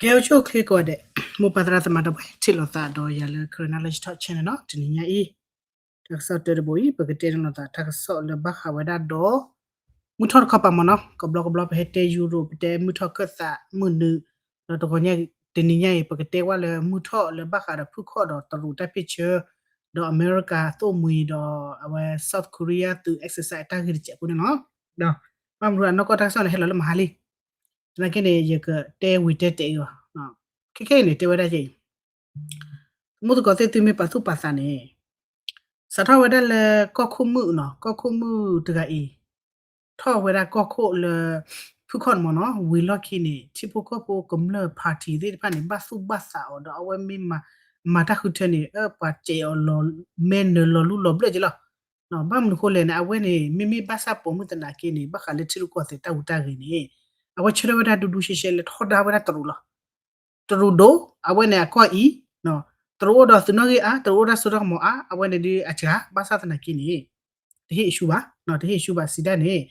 ကဲ အိၣ်ဆူၣ်အိၣ်ချ့ကိးဂၤဒဲး, မိၢ်ပၢ်သရၣ်သမါဒီပုၢ်ဝဲၢ် ထံၣ်လိာ်သးဒီးယၤလၢ Karen Knowledge Talk Channel နီၤ, တနံၤညါအံၤ တၢ်ကစီၣ်တၢတဘိအံၤ ပကတဲန့ၢ်လိာ်သး တၢ်ကစီၣ်လၢဘၣ်ဃးဝဲဒၣ်ဒီး မုၢ်ထီၣ်တခီပၤမ့ၢ်နီၤ, ကဘျီကဘျီပဟဲတဲယူရိး ပတဲမုၢ်ထီၣ်ခၢၣ်သးမုၢ်နုာ်, ဒီးတဂီၤညါ တနံၤညါအံၤ ပကတဲကွၢ်လၢမုၢ်ထီၣ်လၢဘၣ်ဃးဒီးဖုၣ်ခီၣ်ဒီးတရူးတၢ်ဖ့ၣ်ဆၢ, ဒီးအမဲရကၤသိၣ်မှံၤဒီးအဝဲ South Korea သုး exercise တၢ်ဂ့ၢ်တစဲးဖိန့ၣ်လီၤ. ဒီး ဘၣ်မနုၤအနီၢ်ကီၢ်တၢ်ကစီၣ်န့ၣ် ဟဲလီၤလၢမဟါလံ. သနာ်က့န့ၣ် ယကတဲဝံၤတဲတဲာ်အံၤလီၤ. ခဲခဲအံၤန့ၣ် တဲဝဲဒၣ်ကဲအံၤ, မုၢ်သကိးသ့ၣ်သုမ့ၢ်ပာ်သူၣ်ပာ်သးန့ၣ် စးထီၣ်ဝဲဒၣ်လၢကီၢ်ခိၣ်မုၣ်နီၤ, ကီၢ်ခိၣ်မုၣ်တဂၤအံၤ ထီၣ်ဝဲဒၣ်ကီၢ်ခိၣ်လၢ ဖုၣ်ခီၣ်န့ၣ်မ့ၢ်နီၤ, ဝံၤလီၢ်ခံန့ၣ် ထံဖိကီၢ်ဖိကမျၢၢ် party သ့ၣ်တဖၣ်န့ၣ် ဘၣ်သူၣ်ဘၣ်သးအီၤဒီး အဝဲမ့ၢ်မၤတၢ်ဃုထၢန့ၣ် ပှၤစဲးအီၤလီၤ, မဲနၢၤလီၤလူလီၤဘျၢၣ်က့လီၤ. ဘၣ်မနုၤဃိလဲၣ်န့ၣ် အဝဲန့ၣ် မ့မ့ၢ်ဘၣ်ဆၣ်ပိာ်မုၣ်သနာ်က့န့ၣ် ဘၣ်ဃးလၢထံရူၢ်ကီၢ်သဲးတၢ်ဟူးတၢ်ဂဲၤန့ၣ် အဝဲဆၢထၢၣ်ဝဲဒၣ်ဒူဒူရှဲရှဲလၢထီဒါဝဲဒၣ်တရူးလီၤ. တရူးဒိၣ်, အဝဲန့ၣ်အကီၢ်အံၤ, တရူးအိၣ်ဒီးသုးနီၣ်ဂံၢ်အါ, တရူးအိၣ်ဒီးစိတၢ်ကမီၤအါ, အဝဲန့ၣ်ဒုးအစှၤ, ဘၣ်ဆၣ်သနာ်က့န့ၣ် တဟ့ၣ်အဆူၣ်ဘၣ်, တဟ့ၣ်အဆူၣ်ဘၣ်စံးဒၣ်န့ၣ်,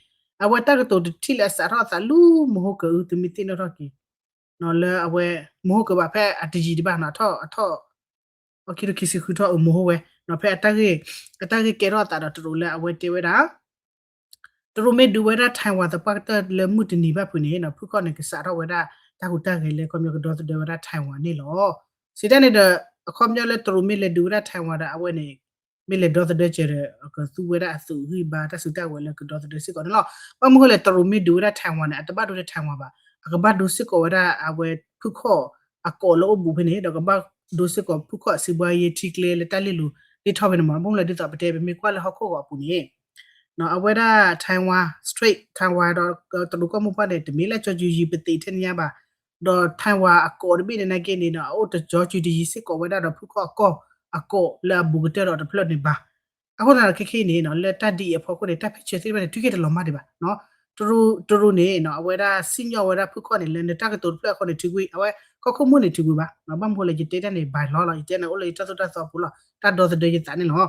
အဝဲတၢ်ကတိၤတထံၣ်လၢအစးထီၣ်အသးလၢမဟိကၢအု သုမ့ၢ်သ့ၣ်နီၣ်ထီၣ်က့ၤ လၢအဝဲ မဟိကၢဘၣ်ဖဲအတယံာ်တဘၣ်နီၤ, အထီၣ်, အထီၣ် အခံထိခံဆံဃုထီၣ်အမဟိဝဲ, ဖဲအတၢ်ဂ့ၢ်, အတၢ်ဂ့ၢ်ကဲထီၣ်အသးဒီးတရူးလၢအဝဲတဲဝဲဒၣ် တရူးမ့ၢ်ဒုးဝဲဒၣ် Taiwan သပှၢ်ကတၢၢ်လၢမုၢ်တနံၤဘၣ်ဖုးန့ၣ်နီၤ, ဖုၣ်ခီၣ်န့ၣ် ကစးထီၣ်ဝဲဒၣ်တၢ်ဟူးတၢ်ဂဲၤလၢအခီပညီကဒီသဒၢဝဲဒၣ် Taiwan န့ၣ်လီၤ. စံးတၢ်န့ၣ်ဒီး အခီပညီလၢတရူးမ့ၢ်လဲၤဒုးဝဲဒၣ် Taiwan ဒီးအဝဲန့ၣ် မ့ၢ်လဲၤဒီသဒၢစၢၤဒီး ကသူဝဲဒၣ်အသုးဂံၢ်ဘါတၢ်စုတၢ်ဝဲၤလၢကဒီသဒၢစ့ၢ်ကီးန့ၣ်လီၤ. ဘၣ်မနုၤဃိလဲၣ် တရူးမ့ၢ်ဒုးဝဲဒၣ် Taiwan န့ၣ် အတဘၣ်ဒိလၢ Taiwan ဘၣ်, အကဘၣ်ဒိစ့ၢ်ကီးဝဲဒၣ်အဝဲဖုၣ်ခီၣ်အကိးလၢအိၣ်ဘူးဖဲန့ၣ် ဒီးကဘၣ်ဒိစ့ၢ်ကီးဖုၣ်ခီၣ်အစီးပွားရေးထံကျဲလၢတၢ်လ့ၣ်လိၤသ့ၣ်ထီၣ်ဖဲန့ၣ်မ့ၢ်နီၤ. ဘၣ်မနုၤလဲၣ်ဒ်သိးပတဲ ပမ့ၢ်ကွၢ်လၢဟီၣ်ခိၣ်ဂီၤအပူၤန့ၣ် အဝဲဒၣ် Taiwan Strait, Taiwan ဒီးတရူးကီၢ်မိၢ်ပှၢ်န့ၣ် တမ့ၢ်လၢကၠီကၠူယံၤပသ့းထဲန့ၣ်ညါဘၣ်, ဒီး Taiwan အကိးတဘ့ၣ်န့ၣ်နာ်က့န့ၣ်ဒီး အအိၣ်တကၠီကၠူတယံၤစ့ၢ်ကီးဝဲဒၣ်ဒီးဖုၣ်ခီၣ်အကီၢ်အကိးလၢအဘူးကတၢၢ်ဒီးတဖျၢၣ်န့ၣ်ဘၣ်. အဃိသတးဒီးခဲခဲအံၤန့ၣ် လၢတၢ်ဒ်အံၤအဖီခိၣ်န့ၣ် တၢ်ဖ့ၣ်ဆၢသ့ၣ်တဖၣ်န့ၣ် ထုးက့ၤတလီၤမၢ်ဒံးဘၣ်. တရူးန့ၣ် အဝဲဒၣ်စံၣ်ညီၣ်ဝဲဒၣ်ဖုၣ်ခီၣ်န့ၣ် လၢနတၢ်ကတိၤတဖျၢၣ်အဃိန့ၣ် ထုးကွံာ်, အဝဲကီၢ်ခိၣ်မုၣ်န့ၣ်ထုးကွံာ်ဘၣ်. ဘၣ်မနုၤဃိလဲၣ် ယတဲတၢ်န့ၣ် by law လီၤ, ယတဲန့ၣ်အိၣ်လၢယတၢ်သိၣ်တၢ်သီပူၤလီၤ. တၢ်ဒီသဒၢယသးန့ၣ်လီၤ.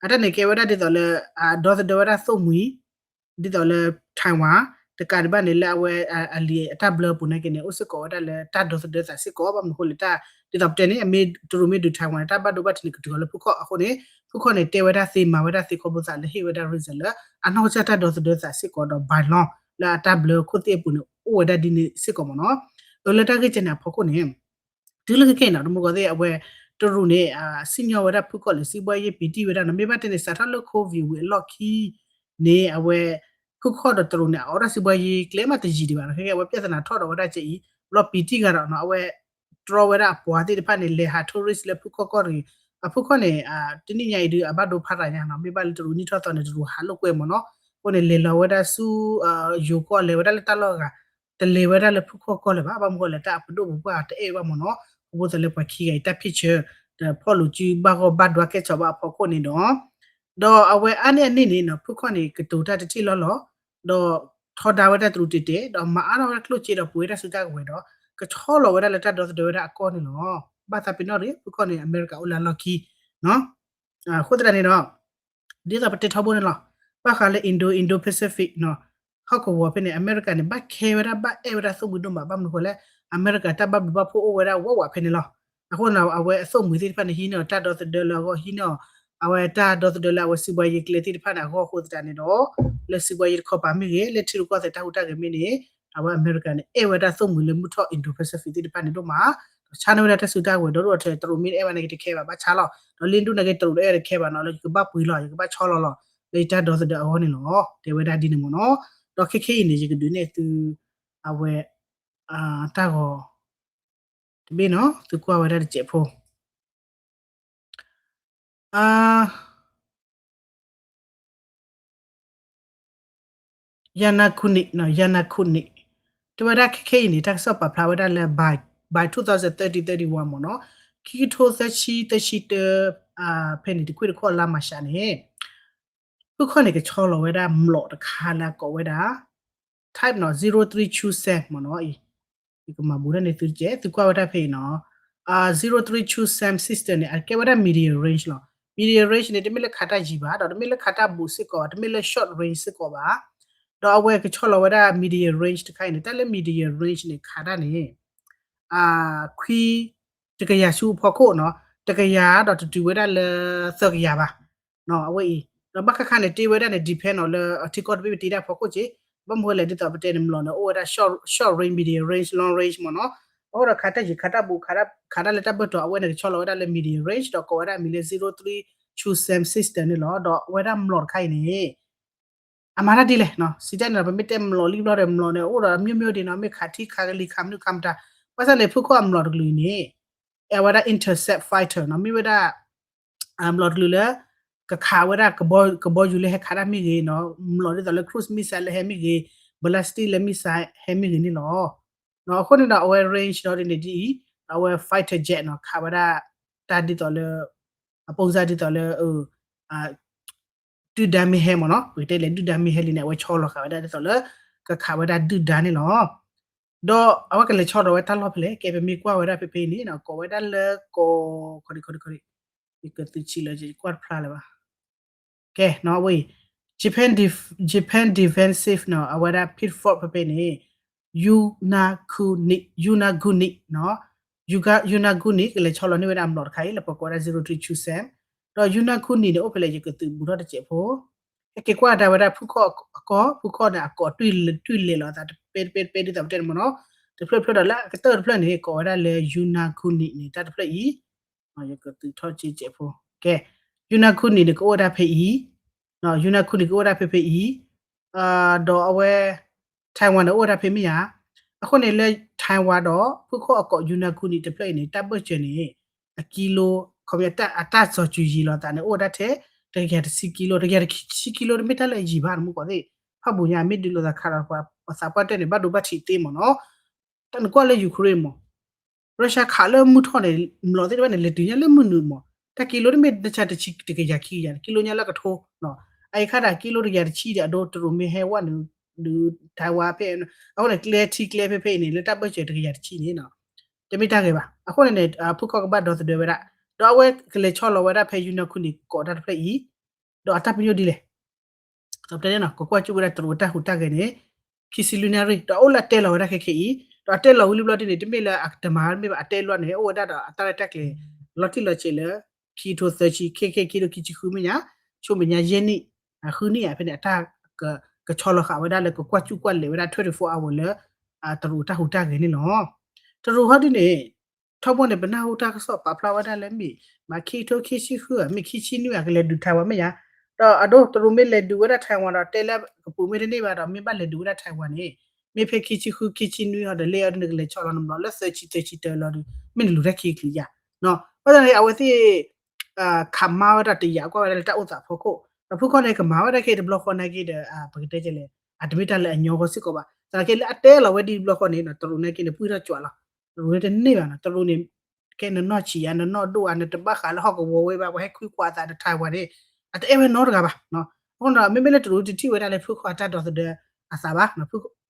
အတၢ်န့ၣ်ကဲဝဲဒၣ်ဒ်သိးလၢ အဒီသဒၢဝဲဒၣ်သိၣ်မှံၤ ဒ်သိးလၢ Taiwan တကးဒံးဘၣ်န့ၣ် လၢအဝဲအလံာ်အတၢ်ဘျၢအပူၤနာ်က့န့ၣ် အိၣ်စ့ၢ်ကီးဝဲဒၣ်လၢတၢ်ဒီသဒၢသးစ့ၢ်ကီး. ဘၣ်မနုၤဃိလဲၣ် တၢ်ဒ်သိးပတဲန့ၣ် အမ့ၢ်တရူးမ့ၢ်ဒုး Taiwan န့ၣ် တၢ်ဘၣ်ဒိဘၣ်ထံးန့ၣ် ကတုၤအီၤလၢဖုၣ်ခီၣ်အဃိန့ၣ် ဖုၣ်ခီၣ်န့ၣ် တဲဝဲဒၣ်သ့ မၤဝဲဒၣ်သ့ ခီဖျိသးလၢဟ့ၣ်ဝဲဒၣ် reason လၢ အနီၢ်ကစၢ်တၢ်ဒီသဒၢသးစ့ၢ်ကီးဒီး by law လၢအတၢ်ဘျၢခိၣ်သ့ၣ်အပူၤန့ၣ် အိၣ်ဝဲဒၣ်ဒ်န့ၣ်စ့ၢ်ကီးမ့ၢ်နီၤ. အလၢတၢ်ဂ့ၢ်ကဲန့ၣ်အဖီခိၣ်န့ၣ် တုၤလၢခဲခဲအံၤနီၤ တမူကီၢ်သ့ၣ် အဝဲ တရူးန့ၣ် စံၣ်ညီၣ်ဝဲဒၣ်ဖုၣ်ခီၣ်လၢစံးဘှါယ့ပံၤတံၢ်ဝဲဒၣ်နီၤ. မ့ၢ်ဘၣ်တဲန့ၣ် စးထီၣ်လၢ COVID ဝံၤအလီၢ်ခံန့ၣ် အဝဲ ဖုၣ်ခီၣ်ဒီးတရူးန့ၣ် အအိၣ်ဒၣ်စံးဘှါယ့ကျဲမးတယံာ်ဒံးဘၣ်နီၤ. ခဲခဲအဝဲ ပြဿနာ ထီၣ်ဒီးဝဲဒၣ်ကဲအံၤ ဘျီပံၤတံၢ်ဂၤဒီးနီၤ အဝဲ တြီဝဲဒၣ်အပှၤသ့ၣ်တဖၣ်န့ၣ် လဲၤဟး tourist လၢဖုၣ်ခီၣ်ကီၢ်တဂ့ၤ. အဖုၣ်ခီၣ်န့ၣ် တနံၣ်ညါအံၤဒုး အဘၣ်ဒိဖးရၤညါနီၤ. မ့ၢ်ဘၣ်လၢတရူးနံၣ်ထီၣ်သီန့ၣ် တရူးဟးလိာ်ကွဲမ့ၢ်နီၤ. အဃိန့ၣ် လဲၤလီၤဝဲဒၣ်ဆူ ယိၤကီၢ် လဲၤဝဲဒၣ်လၢတၢ်လီၢ်အဂၤ တလဲၤဝဲဒၣ်လၢဖုၣ်ခီၣ်ကီၢ်လၢၤဘၣ်. ဘၣ်မနုၤဃိလဲၣ် တၢ်အပဒိၣ်ပပှၢ်တအဲၣ်ဘၣ်မ့ၢ်နီၤ. အဃိသတးလၢပှၤခံဂၤအံၤ တၢ်ဖ့ၣ်ဆၢ ဒီးဖီၣ်လိာ်စုဘၣ်ဂီၢ်ဘၣ်ဒွးကဲထီၣ်ဘၣ်အဖီခိၣ်န့ၣ်ဒီး ဒီးအဝဲအါန့ၢ်အန့ၣ်န့ၣ်နီၤ ဖုၣ်ခီၣ်န့ၣ် ကတိၤတၢ်တထံၣ်လီၤလီၤ, ဒီးထီဒါဝဲဒၣ်တရူးတဲာ်တဲာ်, ဒီးမၤအါထီၣ်ဝဲဒၣ်ကျိၣ်စ့ဒီးပှ့ၤဝဲဒၣ်စုတၢ်ကဝဲၤဒီး ကဆီလီၤဝဲဒၣ်လၢတၢ်ဒီသဒၢဝဲဒၣ်အကီၢ်န့ၣ်လီၤ. ဘၣ်သးပ့ၤနီၣ်တဂ့ၤ ဖုၣ်ခီၣ်န့ၣ် အမဲရကၤအိၣ်လၢအလီၢ်ခံ အဃိသတးန့ၣ်ဒီး ဒ်သိးပတဲထီဘိန့ၣ်လီၤ. ဘၣ်ဃးလၢ Indo, Indo-Pacific နီၤ ဟီၣ်ကဝီၤဖဲန့ၣ် အမဲရကၤန့ၣ် ဘၣ်ခဲဝဲဒၣ် ဘၣ်အဲၣ်ဝဲဒၣ်သိၣ်မှံၤဒိၣ်မး. ဘၣ်မနုၤဃိလဲၣ် အမဲရကၤတၢ်ဘၣ်ဘျုးဘၣ်ဖှိၣ်အိၣ်ဝဲဒၣ်ဝးဝးဖဲန့ၣ်လီၤ. အဃိန့ၣ် အဝဲအသိၣ်မှံၤသ့ၣ်တဖၣ်န့ၣ် ဟံးန့ၢ်အီၤတၢ်ဒီသဒၢလၢအဂီၢ် ဟံးန့ၢ်အီၤ အဝဲတၢ်ဒီသဒၢလၢအဝဲစံးဘှါယ့ကျဲသ့ၣ်တဖၣ်န့ၣ်အဂီၢ်အဃိသတးန့ၣ်ဒီး လၢစံးဘှါယ့တခီပၤမ့ၢ်ဂ့ၤ လၢထံရူၢ်ကီၢ်သဲးတၢ်ဟူးတၢ်ဂဲၤမ့ၢ်န့ၣ် အဝဲအမဲရကၤန့ၣ် အဲၣ်ဝဲဒၣ်သိၣ်မှံၤလၢမုၢ်ထီၣ် Indo-Pacific သ့ၣ်တဖၣ်န့ၣ်ဒိၣ်မး ဒီးဆါန့ၢ်ဝဲဒၣ်တၢ်စုတၢ်ကဝဲၤဒီး ဒိၣ်ထဲ တရူးမ့ၢ်အဲၣ်ဘၣ်န့ၣ် ကတခဲဘၣ် ဘၣ်ဆါလီၤ. ဒီးလ့ဒိၣ်န့ၣ်က့ တရူးတအဲၣ်တခဲဘၣ်နီၤ လၢယကဘၣ်ပှ့ၤလီၤ ယကဘၣ်ဆီလီၤလီၤ လၢယတၢ်ဒီသဒၢအဂီၢ်န့ၣ်လီၤ. တဲဝဲဒၣ်ဒ်န့ၣ်မ့ၢ်နီၤ. ဒီးခဲခဲအံၤန့ၣ် ယကဒုးနဲၣ်သု အဝဲ တၢ်ဂီၤ တဘ့ၣ်နီၤ သုကွၢ်ဝဲဒၣ်တစဲးဖိ ယၤနၤခူးနံး ယၤနၤခူးနံး တဲဝဲဒၣ်ခဲခဲအံၤန့ၣ် တၢ်ကစီၣ်ပာ်ဖျါဝဲဒၣ်လၢ by, by two thousand thirty, thirty-one မ့ၢ်နီၤ ခံကထိသၢဆံ သၢဆံတၢ ဖဲန့ၣ် တခွ့ၣ်တခီၣ်လါမၤရှးန့ၣ် ဖုၣ်ခီၣ်န့ၣ် ကဆီလီၤဝဲဒၣ်မျိာ်တခါလၢအကိးဝဲဒၣ် type နီၤ zero three two SAM မ့ၢ်နီၤ ယကမၤဘူးဒၣ်န့ၣ်သုတကဲး သုကွၢ်ဝဲဒၣ်ဖဲအံၤနီၤ zero three two SAM system န့ၣ် အကဲဝဲဒၣ် medium range လီၤ. Medium range န့ၣ် တမ့ၢ်လၢခးတၢ်ယံၤဘၣ် ဒီးတမ့ၢ်လၢခးတၢ်ဘူးစ့ၢ်ကီးဘၣ် တမ့ၢ်လၢ short range စ့ၢ်ကီးဘၣ် ဒီးအဝဲကဆီလီၤဝဲဒၣ် medium range တခါအံၤန့ၣ် တၢ်လၢ medium range န့ၣ် ခးတၢ်န့ၣ် ခွံ တကယၤဆူအဖီခိၣ်နီၤ, တကယၤဒီးတတုၤဝဲဒၣ်လၢသၢကယၤဘၣ် အဝဲအံၤ, ဒီးဘၣ်ဃးဃးန့ၣ်တ့ဝဲဒၣ်န့ၣ် depend on လၢအထံကီၢ်တဘ့ၣ်ပတ့တၢ်ဖီခိၣ်က့, ဘၣ်မနုၤလဲၣ်ဒ်သိးပတဲန့ၣ် မျိာ်န့ၣ် အိၣ်ဝဲဒၣ် short, short range, medium range, long range မ့ၢ်နီၤ, အဃိဒီးခးတၢ်ယံၤခးတၢ်ဘူး ခးတၢ်လၢတၢ်ဘၢၣ်တီၤ အဝဲန့ၣ်ကဆီလီၤဝဲဒၣ်လၢ medium range ဒီးကိးဝဲဒၣ်အမံၤလၢ zero three Choosam system န့ၣ်လီၤ. ဒီးအဝဲဒၣ်မျိာ်တခါအံၤန့ၣ် အမၤတၢ်ဒ်လဲၣ်, စံးတၢ်န့ၣ်ဒီး ပမ့ၢ်တဲမျိာ်လံဘျီဒီး မျိာ်န့ၣ် အိၣ်ဒီးမျိးမျိးဒ်နီၤ, မ့ၢ်ခးထံခးကလံၤခးမနုၤခးမတၤ, ဘၣ်ဆၣ်န့ၣ် ဖုခီၣ်အမျိာ်တကလုာ်အံၤန့ၣ် အဝဲဒၣ် intercept fighter နီၤ, မ့ၢ်ဝဲဒၣ် မျိာ်တကလုာ်လၢ ကခးဝဲဒၣ် ကဘီယူၤလၢဟဲခးတၢ်မ့ၢ်ဂ့ၤနီၤ, မျိာ်ဒ်သိးလၢ cruise missile လၢဟဲမ့ၢ်ဂ့ၤ, ballistic လၢ missile ဟဲမ့ၢ်ဂ့ၤန့ၣ်လီၤ. အဃိန့ၣ်ဒီး အဝဲ range နီၤဒ်န့ၣ်ဒ်အံၤ, အဝဲ fighter jet နီၤ ခးဝဲဒၣ် တၢ်ဒ်သိးလၢ အပုံစံဒ်သိးလၢ ဒုၣ်ဒါမ့ၢ်ဟဲမ့ၢ်နီၤ, ပကတဲလဲၣ် ဒုၣ်ဒါမ့ၢ်ဟဲလံန့ၣ် အဝဲဆီလီၤဃာ်ဝဲဒၣ်ဒ်သိးလၢ ကခးဝဲဒၣ်ဒုၣ်ဒါန့ၣ်လီၤ. ဒီးအဝဲကလဲၤဆီထီၣ်ဝဲတၢ်လီၢ်ဖဲလဲၣ်, ကဲ ပမ့ၢ်ကွၢ်ဝဲဒၣ်ဖဲဖဲအံၤန့ၣ် ကိးဝဲဒၣ်လၢကီး ခီဒံခီဒံခီဒံ, ယကသုးဆံးလၢ ယကွၢ်တဖျါလၢၤဘၣ်. ကဲ အဝဲအံၤ Japan Def-, Japan Defensive နီၤ, အဝဲဒၣ် Pitford ဖဲဖဲန့ၣ် Yonaguni, Yonaguni နီၤ, Yuga-, Yonaguni ကလဲၤဆီလီၤန့ၢ်ဝဲဒၣ်အမျိာ်တခါအံၤ လၢပကိးဝဲဒၣ် zero three Choosam, ဒီး Yonaguni န့ၣ် အိၣ်ဖဲလဲၣ် ယကသုးဘူးထီၣ်တစဲးဖိ, ဟဲက့ၤကွၢ်ဒၣ်ဝဲဒၣ်ဖုခီၣ်အကီၢ်, ဖုခီၣ်န့ၣ် အကိးတွံၢ်လဲၤလီၤအသး တပဲတပဲတပဲဒ်သိးပတဲန့ၣ်မ့ၢ်နီၤ, တဖျၢၣ်တဖျၢၣ်ဒီးလၢအကတၢၢ်တဖျၢၣ်န့ၣ် ကိးဝဲဒၣ်လၢ Yonaguni န့ၣ် တၢ်တဖျၢၣ်အံၤ ယကသုးထီၣ်စ့စဲးဖိ, ကဲ Yonaguni န့ၣ် ကအိၣ်ဝဲဒၣ်ဖဲအံၤ, Yonaguni န့ၣ် ကအိၣ်ဝဲဒၣ်ဖဲဖဲအံၤ, ဒီးအဝဲ Taiwan န့ၣ် အိၣ်ဝဲဒၣ်ဖဲမ့ၢ်ဧါ, အဃိန့ၣ်လၢ Taiwan ဒီး ဖုခီၣ်အကိး Yonaguni တဖျၢၣ်အံၤန့ၣ် တၢ်ဘၢၣ်စၢၤန့ၣ် အကံလိ ခီပညီ အတၢ်စီၤစုၤယံၤလိာ်သးန့ၣ် အိၣ်ဝဲဒၣ်ထဲ တကယၤတဆံကံလိ, တကယၤတဆံကံလိတမ့ၢ်တၢ်လၢအယံၤဘၣ် နမုၢ်ကီၢ်သ့ၣ်, ဖၣ်ဘူးညါ မ့ၢ်ဒုးလိာ်သးခးဒီးပှၤသးပှၢ်တၢၢ်န့ၣ် ဘၣ်ဒိဘၣ်ထံးသ့မ့ၢ်နီၤ, တၢ်နကွၢ်လၢ Ukraine မ့ၢ် Russia ခးလၢမုၢ်ထီၣ်န့ၣ် မျိာ်သ့ၣ်တဖၣ်န့ၣ် လဲၤတုၤညါလၢမုၢ်နုာ်မ့ၢ်, တၢ်ကံလိတမ့ၢ်တဆါတဆံတကယၤခံကယၤ, ကံလိညါလၢကထိ, အအံၤခါဒၣ်ကံလိတကယၤတဆံဒီး အဒိ တရူးမ့ၢ်ဟဲဝဲနုာ် ဒုး Taiwan ဖဲ, အဃိန့ၣ် ကျဲထံကျဲဖဲဖဲအံၤန့ၣ် လၢတၢ်ဘၢၣ်စၢၤတကယၤတဆံန့ၣ် တမ့ၢ်တၢ်ဂ့ၤဘၣ်. အဃိန့ၣ်န့ၣ် ဖုခီၣ်ကဘၣ်ဒီသဒၢဝဲဒၣ်, ဒီးအဝဲကလဲၤဆီလီၤဝဲဒၣ်ဖဲ Yonaguni ကိးတၢ်တဖျၢၣ်အံၤ, ဒီးအတၢ်ပညိၣ်ဒ်လဲၣ် ဒီးပတဲန့ၣ်နီၤ ကကွၢ်ကၠူၣ်ဝဲဒၣ်တရူးအတၢ်ဟူးတၢ်ဂဲၤန့ၣ် ခံဆံလွံၢ်နၣ်ရံၣ်, ဒီးအအိၣ်လၢအတဲလီၤဝဲဒၣ်ခဲခဲအံၤ, ဒီးအတဲလီၤဝံၤလံဘျီဒ်န့ၣ် တမ့ၢ်လၢအတမၤတမ့ၢ်ဘၣ် အတဲလီၤန့ၣ် အိၣ်ဝဲဒၣ်ဒီးအတၢ်ရဲၣ်တၢ်ကျဲၤ လီၤတံၢ်လီၤဆဲးလၢ ခံကထိသၢဆံ ခဲခဲခံကထိခံဆံဃုမ့ၢ်ညါ, ဆိမဲာ်ညါယဲၢ်နံၣ်, ဃုနံၣ်ဧါ ဖဲန့ၣ် အတၢ် ကဆီလီၤဃာ်ဝဲဒၣ်လၢကကွၢ်ကၠူၣ်ကွၢ်လဲၤဝဲဒၣ် twenty-four hour လၢ တရူးအတၢ်ဟူးတၢ်ဂဲၤန့ၣ်လီၤ. တရူးဟီဒ်န့ၣ် ထီဘိန့ၣ် ပနၢ်ဟူတၢ်ကစီၣ်ပာ်ဖျါဝဲဒၣ်လၢမ့ၢ် မ့ၢ်ခံကထိခံဆံဃုဧါ မ့ၢ်ခံဆံနွံဧါ ကလဲၤဒုး Taiwan မ့ၢ်ညါ, ဒီးအဒိ တရူးမ့ၢ်လဲၤဒုးဝဲဒၣ် Taiwan ဒီးတဲလၢကပူၤမ့ၢ်တန့ၢ်ဘၣ်ဒီး မ့ၢ်ဘၣ်လဲၤဒုးဝဲဒၣ် Taiwan န့ၣ် မ့ၢ်ဖဲခံဆံဃု ခံဆံနွံဟီဒီး လၢအဒိန့ၣ် ကလဲၤဆီလီၤနမျိာ်လၢသၢဆံသၢဆံတၢလီၤဒီး မ့ၢ်နလူၤတၢ်ခံကလုာ်ယါ, ဘၣ်ဆၣ်န့ၣ် အဝဲသ့ၣ် ခးမါဝဲဒၣ်တယာ်ကွၢ်ဝဲဒၣ်လၢတၢ်အိၣ်သးဖီခိၣ်, ဒီးဖုခီၣ်န့ၣ် ကမၤဝဲဒၣ်ခဲအံၤတဘျီဃီနာ်က့ဒီး ပကတဲလဲၣ် အတမ့ၢ်တၢ်လၢအညီဂီၢ်စ့ၢ်ကီးဘၣ်. သနာ်က့လၢအတဲလီၤဝဲဒ်တဘျီဃီန့ၣ် တရူးနာ်က့န့ၣ် ပှံၢ်ထီၣ်ကွၢ်လီၤ. တရူးန့ၣ်တန့ၢ်ဘၣ်နီၤ, တရူးန့ၣ် ကဲနနီၢ်ဆံးဧါ နနီၢ်ဒိၣ်ဧါ နတဘၣ်ဃးလၢဟီၣ်ကဝီၤဝဲဘၣ် ပှၤဟဲခွံခွါအသးဒီး Taiwan န့ၣ် အတအဲၣ်ဝဲနီတဂၤဘၣ်. အဃိဒီး မ့မ့ၢ်လၢတရူးတထံၣ်ဝဲဒၣ်လၢဖုခီၣ်အတၢ်ဒီသဒၢအသးဘၣ်,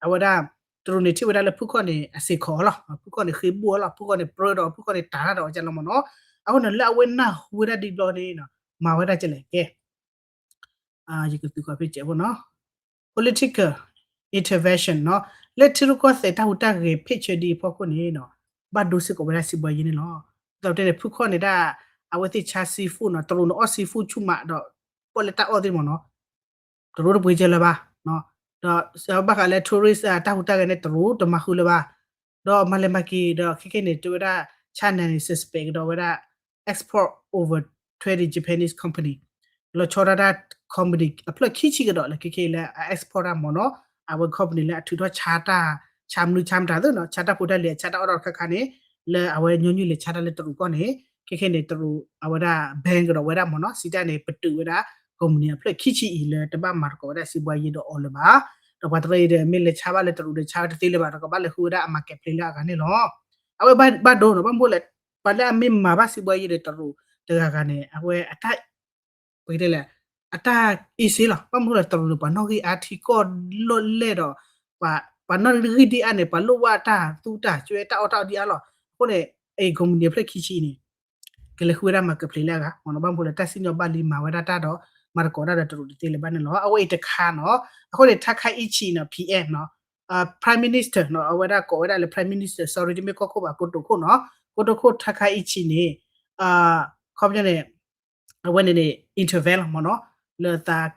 အဝဲဒၣ် တရူးန့ၣ်ထံၣ်ဝဲဒၣ်လၢဖုခီၣ်န့ၣ် အစ့ၢ်ကီးလီၤ, ဖုခီၣ်န့ၣ်ဃ့ဘိၣ်လီၤ, ဖုခီၣ်န့ၣ်ပြၢဒီး ဖုခီၣ်န့ၣ်တၤတၢ်ဒီးအီၤကလီၤမ့ၢ်နီၤ. အဃိန့ၣ် လၢအဝဲနၢ်ဟူဝဲဒၣ်ဒ်ဘျီန့ၣ် မၤဝဲဒၣ်ကလဲၣ်ကဲ ယကသုးဃီဖဲကဲးဖိနီၤ, political intervention နီၤ, လၢထံရူၢ်ကီၢ်သဲးတၢ်ဟူးတၢ်ဂဲၤ ဖ့ၣ်ဆၢဒ်အံၤအဖီခိၣ်န့ၣ်နီၤ, ဘၣ်ဒိစ့ၢ်ကီးဝဲဒၣ်စံးဘှီယ့န့ၣ်လီၤ. ဒ်သိးပတဲန့ၣ် ဖုခီၣ်န့ၣ်ဒၣ် အဝဲသ့ၣ်ဆါ seafood နီၤ, တရူးန့ၣ်အီၣ် seafood ဆူၣ်မးဒီး ပီၣ်လဲၣ်တၢ်အီၣ်သ့ၣ်မ့ၢ်နီၤ, တရူးတပှ့ၤကဲလၢၤဘၣ်, ဒီးဘၣ်ဃးလၢ tourist တၢ်ဟူးတၢ်ဂဲၤန့ၣ် တရူးတမၤဃုာ်လၢၤဘၣ်, ဒီးမၤလဲၤမၤက့ၤဒီး ခဲခဲန့ၣ် တဲဝဲဒၣ် China န့ၣ် suspect ကဒီးဝဲဒၣ် export over twenty Japanese company လီၤဆီဒၣ်တၢ် company အဖျၢၣ်ခံဆံကဒီးလၢခဲခဲလၢအ export တၢ်မ့ၢ်နီၤ, အဝဲ company လၢအထုးထီၣ်ဆါတၢ် ဆါမနုၤဆါမတၤသ့ၣ်နီၤ, ဆါတၢ်ဖိတၢ်လံၤ ဆါတၢ်အီၣ်တၢ်အီတခါခါန့ၣ် လၢအဝဲညီနုၢ်လဲၤဆါတၢ်လၢတရူးကီၢ်န့ၣ် ခဲခဲန့ၣ် တရူးအဝဲဒၣ် ban ကဒီးဝဲဒၣ်မ့ၢ်နီၤ, စံးတၢ်န့ၣ် ပတုာ်ဝဲဒၣ် company အဖျၢၣ်ခံဆံအံၤလၢတဘၣ်မၤသကိးဝဲဒၣ်စံးဘှီယ့ဒီးအီၤလၢၤဘၣ်, ဒီးပှၤတရၢအံၤဒီး မ့ၢ်လဲၤဆါဘၣ်လၢတရူးဒီး ဆါဝဲတသ့လၢၤဘၣ် ဒီးကဘၣ်လဲၤဃုဝဲဒၣ်အ marketplace လၢအဂၤန့ၣ်လီၤ. အဝဲဘၣ်ဒိနီၤ, ဘၣ်မနုၤလဲၣ် ပှၤလၢအမ့ၢ်မၤဘၣ်စံးဘှီယ့ဒီးတရူးတဂၤဂၤန့ၣ် အဝဲအတၢ် ပကတဲလဲၣ် အတၢ်အ့ၣ်စ့လီၤ, ဘၣ်မနုၤလဲၣ် တရူးန့ၣ်ပှၤနီၣ်ဂံၢ်အါထံကီၢ်လီၢ်လဲၢ်ဒီး ပှၤနီၣ်ဂံၢ်ဒ်အါန့ၣ် ပှၤလိၣ်ဘၣ်တၢ်သူတၢ်စွဲတၢ်အီၣ်တၢ်အီဒ်အါလီၤ. အဃိန့ၣ် အ company အဖျၢၣ်ခံဆံန့ၣ် ကလဲၤဃုဝဲဒၣ် marketplace လၢအဂၤမ့ၢ်နီၤ, ဘၣ်မနုၤလဲၣ် တၢ်စံၣ်ညီၣ်ဘၣ်လံမၤဝဲဒၣ်တၢ်ဒီး မၤသကိးတၢ်ဒီးတရူးတသ့လၢၤဘၣ်န့ၣ်လီၤ. အဝဲအံၤတခါနီၤ, အဃိန့ၣ် Takaichi နီၤ PM နီၤ Prime Minister နီၤ, အဝဲဒၣ်ကိးဝဲဒၣ်လၢ Prime Minister, sorry တမ့ၢ်ကီၢ်ခိၣ်ဘၣ်, ကိတိာ်ခိၣ်နီၤ, ကိတိာ်ခိၣ် Takaichi န့ၣ် ခီပညီန့ၣ် အဝဲန့ၣ်န့ၣ် intervene လီၤမ့ၢ်နီၤ, လၢသး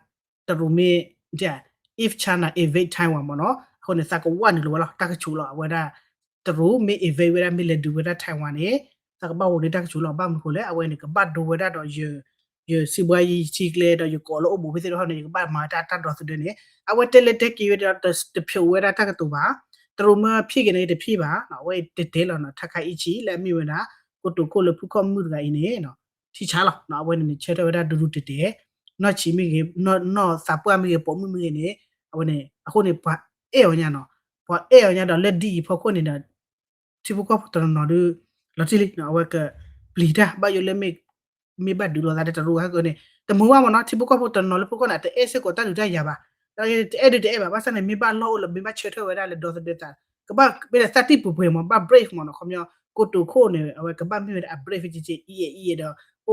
တရူးမ့ၢ် if China invade Taiwan မ့ၢ်နီၤ, အဃိန့ၣ် သးကဝၢ်နုာ်လီၤဝဲလီၤ တၢ်ကဆူးလီၤ အဝဲဒၣ် တရူးမ့ၢ် invade ဝဲဒၣ် မ့ၢ်လဲၤဒုးဝဲဒၣ် Taiwan န့ၣ် သးကဘၣ်အိၣ်န့ၢ်တၢ်ကဆူးလီၤ, ဘၣ်မနုၤဃိလဲၣ် အဝဲန့ၣ် ကဘၣ်ဒိဝဲဒၣ်ဒီး ယ ယစံးဘှါယထံကျဲဒီး ယကိးလၢအိၣ်ဘူးဖဲသ့ၣ်တဖၣ်န့ၣ် ယကဘၣ်မၤတၢ်တၢ်ဒီသဒၢန့ၣ် အဝဲတဲလၢတဲက့ၤဝဲဒီး တဖျိးဝဲဒၣ်တၢ်ကတိၤဘၣ်, တရူးမ့ၢ်ဖံးက့ၤန့ၣ် တဖံးဘၣ်, အဝဲတဲတဲလီၤနီၤ Takaichi လၢအမ့ၢ်ဝဲဒၣ် ကိတိာ်ခိၣ်လၢဖုခီၣ်မုၣ်တဂၤအံၤန့ၣ် ထံဆါလီၤ, အဝဲန့ၣ်န့ၣ် ဆၢထၢၣ်ဝဲဒၣ်ဒူဒူတဲာ်တဲာ်, နီၢ်ဆံးမ့ၢ်ဂ့ၤ, နီၢ်သးပှၢ်မ့ၢ်ဂ့ၤ, ပိာ်မုၣ်မ့ၢ်ဂ့ၤန့ၣ် အဝဲန့ၣ် အဃိန့ၣ် ပှၤအဲၣ်အီၤညါနီၤ, ပှၤအဲၣ်အီၤညါဒီးလၢဒ်အံၤဖီခိၣ်န့ၣ်ဒီး ထံဖိကီၢ်ဖိတနီၤနီၤဒီး လီၤတံၢ်လံ အဝဲကပျံၤတၢ် ဘၣ်ယိၣ်လၢ မ့ၢ်ဘၣ်ဒုးလိာ်သးဒီးတရူးအဂီၢ်န့ၣ် တမုာ်ဘၣ်မ့ၢ်နီၤ, ထံဖိကီၢ်ဖိတနီၤနီၤလၢဖုခီၣ်န့ၣ် တအဲၣ်စ့ၢ်ကီးတၢ်ဒုးတၢ်ယၤဘၣ်, တအဲၣ်ဒုးတအဲၣ်ဘၣ်, ဘၣ်ဆၣ်န့ၣ် မ့ၢ်ဘၣ်လီၢ်အိၣ်လၢ မ့ၢ်ဘၣ်ဆၢထၢၣ်ဝဲဒၣ်လၢဒီသဒၢသး ကဘၣ်မ့ၢ်ဒီးသးတံၢ်ပှဲၤပှဲၤမ့ၢ် ဘၣ် brave မ့ၢ်နီၤ, ခီပညီ ကိတိာ်ခိၣ်န့ၣ် အဝဲကဘၣ်မ့ၢ်ဝဲဒၣ်အ brave ကက့အံၤအံၤဒီး အိၣ်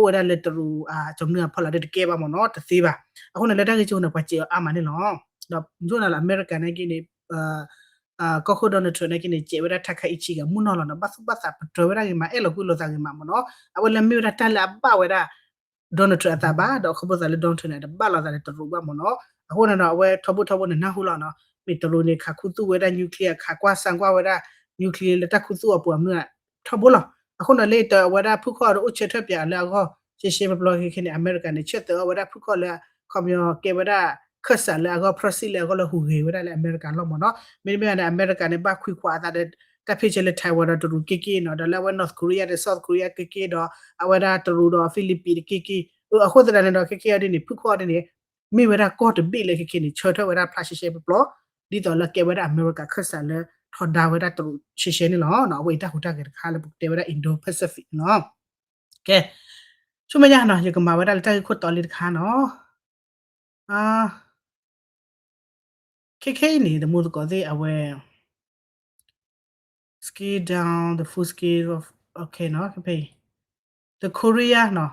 ဝဲဒၣ်လၢတရူး ကမျၢၢ်အဖီလာ်ဒီး တကဲဘၣ်မ့ၢ်နီၤ, တသ့ဘၣ်, အဃိန့ၣ် လၢတၢ်ဂ့ၢ်ကၠိန့ၣ် ပှၤစဲးအီၤအါမးန့ၣ်လီၤ, ဒီးယိၣ်နၤလၢအမဲရကၤနာ်က့န့ၣ် ကီၢ်ခိၣ် Donald Trump နာ်က့န့ၣ် စဲးဝဲဒၣ် Takaichi ဂၤမုၢ်နီၢ်လီၤနီၤ, ဘၣ်သူၣ်ဘၣ်သးပတြၢၤဝဲဒၣ်ဂ့ၤမး အဲၣ်လီၤကွံလိာ်သးဂ့ၤမးမ့ၢ်နီၤ, အဝဲလၢမ့ၢ်ဝဲဒၣ်တၢ်လၢအဘၣ်ဝဲဒၣ် Donald Trump အသးဘၣ်, ဒီးခီဖျိသးလၢ Donald Trump န့ၣ် တဘၣ်လိာ်သးလၢတရူးဘၣ်မ့ၢ်နီၤ, အဃိန့ၣ်ဒီး အဝဲထီဘိထီဘိန့ၣ် နၢ်ဟူလီၤနီၤ, မ့ၢ်တရူးန့ၣ် ခးခူသူၣ်ဝဲဒၣ် nuclear ခးကွၢ်စၢ်ကွၢ်ဝဲဒၣ် nuclear လၢတၢ်ခူသူၣ်အပူၤအမုၢ် ထီဘိလီၤ, အဃိန့ၣ်လၢတဝဲဒၣ်ဖုခီၣ်ဒီးအိၣ်ဆၢထၢၣ်ပၠးလၢအဂီၢ် ရှဲရှဲပျီပျီခဲခဲန့ၣ် အမဲရကၤန့ၣ် ဆၢသၢအီၤဝဲဒၣ်ဖုခီၣ်လၢ ခီပညီကဲဝဲဒၣ် ခၢၣ်စးလၢအဂီၢ် proxy လၢအဂီၢ်လၢဟူးဂဲၤဝဲဒၣ်လၢအမဲရကၤလီၤမ့ၢ်နီၤ, မ့တမ့ၢ်ဘၣ်န့ၣ် အမဲရကၤန့ၣ် ဘၣ်ခွံခွါအသးဒီး တၢ်ဖ့ၣ်ဆၢလၢ Taiwan ဒီးတရူးက့က့နီၤ, ဒီးလၢအဝဲ North Korea ဒီး South Korea က့က့ဒီး အဝဲဒၣ်တရူးဒီး Philippines တက့က့, အဃိသတးန့ၣ်ဒီး ခဲခဲအံၤဒ်န့ၣ် ဖုခီၣ်ဒ်န့ၣ် မ့ၢ်ဝဲဒၣ်ကီၢ်တဘ့ၣ်လၢခဲခဲန့ၣ် ဆၢထၢၣ်ဝဲဒၣ်ဖျါရှဲရှဲပျီပျီ ဒ်သိးလၢကဲဝဲဒၣ်အမဲရကၤခၢၣ်စးလၢထီဒါဝဲဒၣ်တရူးရှဲရှဲန့ၣ်လီၤ. အဝဲအံၤတၢ်ဟူးတၢ်ဂဲၤတခါလၢပကတဲဝဲဒၣ် Indo-Pacific န့ၣ်လီၤ. ကဲ, ဆူမဲာ်ညါနီၤ ယကမၤဝဲဒၣ်လၢတၢ်ဂ့ၢ်ခိၣ်တီလံတခါနီၤ. ခဲခဲအံၤန့ၣ် တမူသကိးသ့ၣ်အဝဲ scale down the full scale of, okay နီၤ, ဖဲ the Korea နီၤ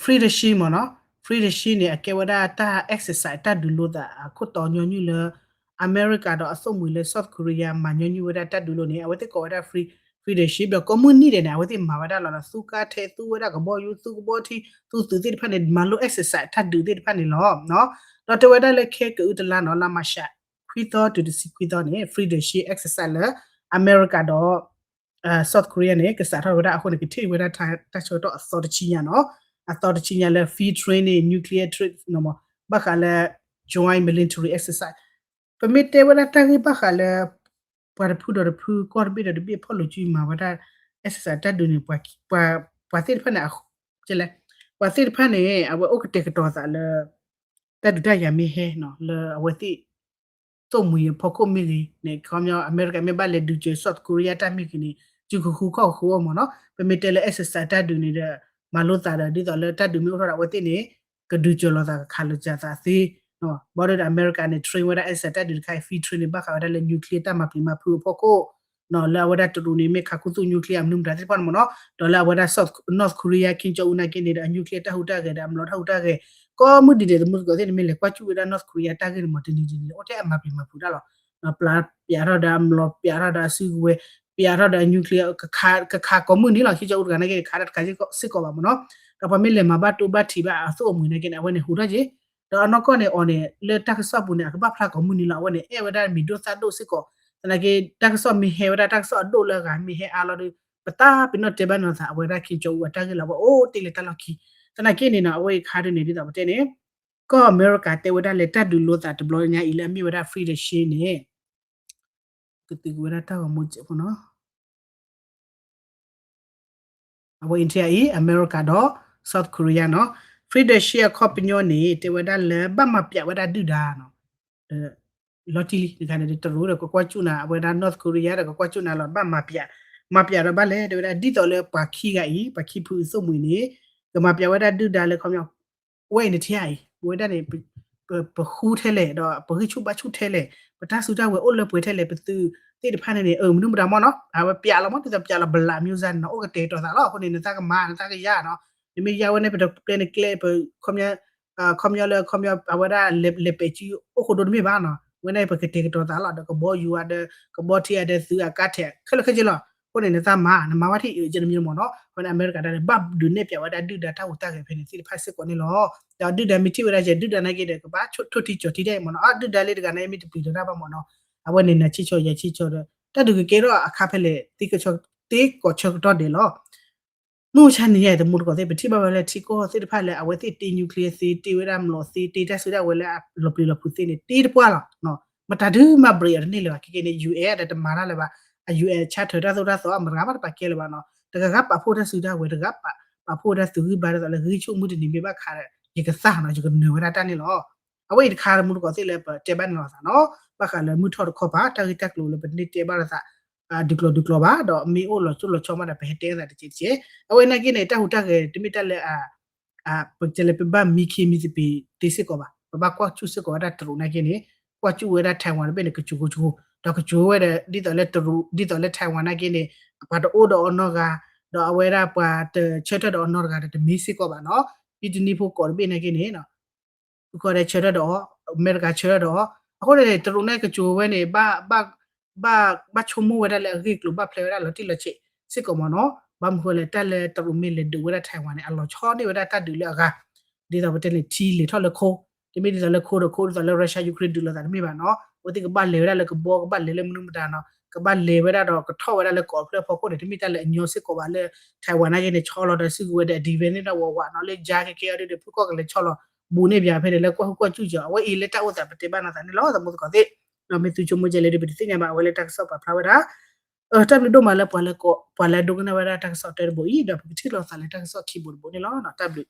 Freedom Shield မ့ၢ်နီၤ, Freedom Shield န့ၣ် အကဲဝဲဒၣ်တၢ် exercise တၢ်ဒုးလိသးအခိၣ်တီညီနုၢ်လၢ အမဲရကၤဒီးအသိၣ်မှံၤလၢ South Korea မၤညီနုၢ်ဝဲဒၣ်တၢ်ဒုးလိန့ၣ် အဝဲသ့ၣ်ကိးဝဲဒၣ် Free, Freedom Shield ဒီးကိးမုၢ်နံၤဒဲးန့ၣ် အဝဲသ့ၣ်မၤဝဲဒၣ်လီၤနီၤ, သူကါထဲ သူဝဲဒၣ်ကဘီယူၤ သူကဘီထံ သူသုးသ့ၣ်တဖၣ်န့ၣ် မၤလိ exercise တၢ်ဒုးသ့ၣ်တဖၣ်န့ၣ်လီၤ. ဒီးတဲဝဲဒၣ်လၢခဲကအုတလါနီၤ လါမၤရှး ခွံသီတုၤတဆံခွံသီန့ၣ် Freedom Shield exercise လၢ အမဲရကၤဒီး South Korea န့ၣ် ကစးထီၣ်ဝဲဒၣ်အဃိန့ၣ် ကထံၣ်ဝဲဒၣ်တၢ်ဆၢကတီၢ်အသီတဆံညါနီၤ, အသီတဆံညါလၣ် field training, nuclear training နီၤ, ဘၣ်ဃးလၢ joint military exercise ပမ့ၢ်တဲဝဲဒၣ်တၢ်ဂ့ၢ်ဘၣ်ဃးလၢ ပှၤတဖုဒီးတဖု ကီၢ်တဘ့ၣ်ဒီးတဘ့ၣ်ဖီၣ်လိာ်စုမၤဝဲဒၣ် exercise တၢ်ဒုးန့ၣ် ပှၤသ့ၣ်တဖၣ်န့ၣ် ပှၤသ့ၣ်တဖၣ်န့ၣ် အဝဲအိၣ်ကတဲာ်ကတီၤသးလၢ တၢ်ဒုးတၢ်ယၤမ့ၢ်ဟဲနီၤ လၢအဝဲသ့ၣ် သိၣ်မှံၤအဖီခိၣ်မ့ၢ်ဂ့ၤန့ၣ် ခီပညီ အမဲရကၤမ့ၢ်ဘၣ်လဲၤဒုးစၢၤ South Korea တၢ်မ့ၢ်ဂ့ၤန့ၣ် စုကဃုခီၣ်ကဃုအီၤမ့ၢ်နီၤ, ပမ့ၢ်တဲလၢ exercise တၢ်ဒုးန့ၣ်ဒီး မၤလိသးဒီး ဒ်သိးလၢတၢ်ဒုးမ့ၢ်အိၣ်ထီၣ်ဒီး အဝဲသ့ၣ်န့ၣ် ကဒုးစၢၤလိာ်သး ကခးလိာ်စၢၤသးသ့, ဘၣ်ဒီးအမဲရကၤန့ၣ် train ဝဲဒၣ် exercise တၢ်ဒုးတခါအံၤ field training ဘၣ်ဃးဝဲဒၣ်လၢ nuclear တၢ်မၤပျံၤမၤဖုးအဖီခိၣ် လၢအဝဲဒၣ်တရူးန့ၣ် မ့ၢ်ခးခူသူၣ် nuclear အမနုၤမတၤသ့ၣ်တဖၣ်န့ၣ်မ့ၢ်နီၤ, ဒီးလၢအဝဲဒၣ် North Korea Kim Jong Un နာ်က့န့ၣ်ဒီး အ nuclear တၢ်ဟူးတၢ်ဂဲၤဒီး အမျိာ်တၢ်ဟူးတၢ်ဂဲၤ ကိးမုၢ်ဒံးဒဲး တမူသကိးသ့ၣ်န့ၣ် မ့ၢ်လဲၤကွၢ်စူၣ်ဝဲဒၣ် North Korea တၢ်ဂ့ၢ်န့ၣ်မ့ၢ် တနံၤတနံၤန့ၣ် အိၣ်ထဲအမၤပျံၤမၤဖုးတၢ်လီၤ. ပျးပျးထီၣ်ဒီးအမျိာ် ပျးထီၣ်ဒီးအစုကဝဲၤ ပျးထီၣ်ဒီးအ nuclear ကခးကိးမုၢ်နံၤလီၤ. Kim Jong Un တဂၤနာ်က့န့ၣ် ခးတၢ်တခါစ့ၢ်ကီးဘၣ်မ့ၢ်နီၤ, ဒီးပှၤမ့ၢ်လဲၤမၤဘၣ်တိၢ်ဘၣ်ထံးဘၣ်အသိၣ်အမှံၤနာ်က့န့ၣ် အဝဲန့ၣ်ဟူးထီၣ်က့ၤ ဒီးအနီၢ်ကီၢ်န့ၣ်အီၤန့ၣ် လၢတၢ်ကစီၣ်ပူၤန့ၣ် အကဘၣ်ဖျါကိးမုၢ်နံၤလီၤ. အဝဲန့ၣ် အဲၣ်ဝဲဒၣ်မံၤဒိၣ်သၣ်ဒိၣ်စ့ၢ်ကီး, သနာ်က့ တၢ်ကစီၣ်မ့ၢ်ဟဲဝဲဒၣ် တၢ်ကစီၣ်အဒိၣ်လၢအဂၤမ့ၢ်ဟဲအါလီၤဒီး ပတၢ်ပ့ၤနီၣ်တဲဘၣ်နီၤသး အဝဲဒၣ် Kim Jong Un အတၢ်ဂ့ၢ်လီၤ. အဝဲအိၣ်တ့ၢ်လၢတၢ်လီၢ်ခံ, သနာ်က့န့ၣ်နီၤ အဝဲအံၤခါဒ်န့ၣ် ဒ်သိးပတဲန့ၣ် ကီၢ်အမဲရကၤတဲဝဲဒၣ်လၢတၢ်ဒုးလိသးတဘျီညါအံၤလၢအမ့ၢ်ဝဲဒၣ် Freedom Shield န့ၣ် ကသုးက့ၤဝဲဒၣ်တၢ်ဂီၤမူစဲးဖိနီၤ အဝဲအံၤထံအံၤ အမဲရကၤဒီး South Korea နီၤ, Freedom Shield အခီပညီန့ၣ် တဲဝဲဒၣ်လၢဘၣ်မၤပျးဝဲဒၣ်ဒုၣ်ဒါနီၤ, လီၤတံၢ်လံ တခါန့ၣ် တရူးဒီးကကွၢ်စူၣ်နၤ အဝဲဒၣ် North Korea ဒီးကကွၢ်စူၣ်နၤလီၤ ဘၣ်မၤပျး, မၤပျးဒီးဘၣ်လဲၣ် တဲဝဲဒၣ် ဒ်သိးလၢပှၤခံဂၤအံၤ ပှၤခံဖုအံၤသိၣ်မှံၤန့ၣ် ကမၤပျးဝဲဒၣ်ဒုၣ်ဒါလၢခီပညီ ဝဲအံၤန့ၣ်ထံအံၤ ဝဲဒၣ်န့ၣ် ပဃူထဲလဲၣ် ဒီးပဂံၢ်ဆူၣ်ဘါဆူၣ်ထဲလဲၣ် ပတၢ်စုတၢ်ဝဲၤအိၣ်လၢပှဲၤထဲလဲၣ် ပသုးသ့ၣ်တဖၣ်န့ၣ်န့ၣ် အမနုၤမတၤမ့ၢ်နီၤ အဝဲပျးလီၤမ့ၢ် ဒ်သိးပျးလီၤ ဘျး မျိုးစံး န့ၣ်နီၤ အိၣ်ကတဲာ်ကတီၤသးလီၤ. အဃိန့ၣ် နသးကမၤ နသးကယၤနီၤ နမ့ၢ်ယါဝဲန့ၣ် ပတပျဲနကျဲ ပခီပညီ ခီပညီလၢ ခီပညီအဝဲဒၣ်လဲၤပဲာ်စုအိၣ်ဃိဒိတမ့ၢ်ဘၣ်နီၤ. ဝဲန့ၣ်ပကတဲာ်ကတီၤသးလီၤ ဒီးကဘီယူၤဧါဒီး ကဘီထံဧါဒီးသုးအကါထဲးခဲလၢာ်ခဲဆ့လီၤ. အဃိန့ၣ် နသးမၤ နမၤဝဲထံၣ်အံၤ ကဲနမံၤမ့ၢ်နီၤ. အဃိန့ၣ် အမဲရကၤတၢ်န့ၣ် ဘၣ်ဒုးနဲၣ်ဖျါဝဲဒၣ်ဒုၣ်ဒါတၢ်ဟူးတၢ်ဂဲၤဖဲန့ၣ်သ့ၣ်တဖၣ်စ့ၢ်ကီးန့ၣ်လီၤ. ဒီးဒုၣ်ဒါမ့ၢ်ထံၣ်ဝဲဒၣ်ကဲ ဒုၣ်ဒါနာ်က့ဒီး ကဘၣ်ထိၣ်ထံကၠီၤထံတၢ်အံၤမ့ၢ်နီၤ. အဒုၣ်ဒါလၢတဂၤန့ၣ် မ့ၢ်တပျံၤဒီးတၢ်ဘၣ်မ့ၢ်နီၤ. အဝဲန့ၣ် နၤဆံၣ်ဆီယၤဆံၣ်ဆီဒီး တၢ်ဒုးကကဲထီၣ်အခါဖဲလဲၣ် သ့ကိးဆၢကတီၢ်ဒဲးလီၤ. မုၢ်ဆါနံၤညါအံၤ တမူတကိးသ့ၣ် ပထံၣ်ဘၣ်ဝဲလၢထံကီၢ်သ့ၣ်တဖၣ်လၢအဝဲသ့ၣ်တ့ nuclear သ့ တ့ဝဲဒၣ်မျိာ်သ့ တ့တၢ်စုဒၣ်ဝဲလၢအလီၤပျံၤလီၤဖုးသ့န့ၣ် တ့တပှၢ်လီၤ. မတၤဒုးမၤ break အီၤတန့ၢ်လၢၤဘၣ် ခဲကဲန့ၣ် ယူၣ်အဲၣ် ဒီးတမၤတၢ်လၢၤဘၣ်. အယူၣ်အဲၣ် ဆါထၢၣ်တၢ်သိၣ်တၢ်သီ မတဂၤဘၣ်တပာ်ကဲလၢၤဘၣ်နီၤ. တဂၤဂၤပာ်ဖှိၣ်တၢ်စုဒၣ်ဝဲ တဂၤပာ်ဖှိၣ်ဝဲဒၣ်သုးဂံၢ်ဘါဒ်သိးလၢဂံၢ်ဆူၣ်မုၢ်တနံၤမ့ၢ်ဘၣ်ခါဒီး ယကသၣ်နီၤ ယကနၢၤဝဲဒၣ်တၢ်န့ၣ်လီၤ. အဝဲအံၤတခါတမူတကိးသ့ၣ်လၢပတဲဘၣ်န့ၣ်လီၤသးနီၤ ဘၣ်ဃးလၢမုၢ်ထီၣ်တခီပၤ တၢ်ဂ့ၢ်တၢ်ကျိၤလၢပန့ၢ်တဲဘၣ်လိာ်သး ဒုးကျိၤဒုးကျိၤဘၣ် ဒီးမ့ၢ်အိၣ်လီၤစိၣ်လီၤဆီမးဒီး ပဟဲတဲသးတကဲးတကဲး. အဝဲနာ်က့န့ၣ် တၢ်ဟူးတၢ်ဂဲၤတမ့ၢ်တၢ်လၢ ပကတဲလၢပဘၣ်မံခ့မံသပ့ၤသ့စ့ၢ်ကီးဘၣ်. ပဘၣ်ကွၢ်ကၠူၣ်စ့ၢ်ကီးဝဲဒၣ်တရူးနာ်က့န့ၣ် ကွၢ်ကၠူၣ်ဝဲဒၣ် Taiwan တဘ့ၣ်န့ၣ် ကစိၤကိကစိၤ ဒီးကစိၤဝဲဒီး ဒ်သိးလၢတရူး ဒ်သိးလၢ Taiwan နာ်က့န့ၣ် အပှၤတအိၣ်ဒီးအီၤနီတဂၤ ဒီးအဝဲဒၣ်ပှၤတဆၢထၢၣ်ဒီးအီၤနီတဂၤဒီးတမ့ၢ်စ့ၢ်ကီးဘၣ်နီၤ. ဖံတနံဖိကီးတဘ့ၣ်နာ်က့န့ၣ် ဃုခီဒီးဆၢထၢၣ်ဒီးအီၤ အမဲရကၤဆၢထၢၣ်ဒီးအီၤ အဃိန့ၣ်န့ၣ် တရူးန့ၣ်ကစိၤဝဲန့ၣ် ဘၣ် ဘၣ်ဆိကမိၣ်ဝဲဒၣ်လၢအဂ့ၢ်အကျိၤ ဘၣ်ဖျဲးဝဲဒၣ်လီၤတံၢ်လီၤဆဲးစ့ၢ်ကီးမ့ၢ်နီၤ. ဘၣ်မနုၤဃိလဲၣ် တၢ်လၢတရူးမ့ၢ်လဲၤဒုးဝဲဒၣ် Taiwan န့ၣ် အလီၤဆီန့ၢ်ဝဲဒၣ်တၢ်ဒုးလၢအဂၤ ဒ်သိးပတဲန့ၣ် ထံလဲၤထီၣ်လၢခိ တမ့ၢ်ဒ်သိးလၢခိဒီးခိ ဒ်သိးလၢ Russia Ukraine ဒုးလိာ်သးတမ့ၢ်ဘၣ်နီၤ. အဝဲသ့ၣ်ကဘၣ်လဲၤဝဲဒၣ်လၢကဘီ ကဘၣ်လဲၤလၢမနုၤမတၤနီၤ ကဘၣ်လဲၤဝဲဒၣ်ဒီးကထီၣ်ဝဲဒၣ်လၢကီၢ်အဖျၢၣ်ဖီခိၣ်န့ၣ် တမ့ၢ်တၢ်လၢအညီစ့ၢ်ကီးဘၣ်လၢ Taiwan နာ်က့န့ၣ် ဆီလီၤဒီးစုကဝဲၤဒီး defense န့ၣ်ဒီးဝးဝးနီၤ လၢယါကဲကဲအီၤဒ်ဒီး ဖုၣ်ကီၢ်ကလဲၤဆီလီၤ ဘူးန့ၢ်ပၠးဖဲန့ၣ် လၢကွၢ်ဟူကွၢ်ကၠူၣ်ကီး အဝဲအံၤလၢတၢ်အိၣ်သးပတဲဘၣ်နီၤသးန့ၣ်လီၤ သမူသကိးသ့ၣ်. ဒီးမ့ၢ်သုဆိကမိၣ်ကဲလဲၣ်ဒီး ပတသ့ၣ်ညါဘၣ် အဝဲလၢတၢ်ကစီၣ်ပာ်ဖျါဝဲဒၣ် တၢ်ဘျုးဒိၣ်မးလၢပှၤလၢ ပှၤလၢအဒိကနၣ်ဝဲဒၣ်တၢ်ကစီၣ်တၢတဘိအံၤ ဒီးပကထံၣ်လိာ်သးလၢတၢ်ကစီၣ်ခံဘိတဘိန့ၣ်လီၤ. တၢ်ဘျုး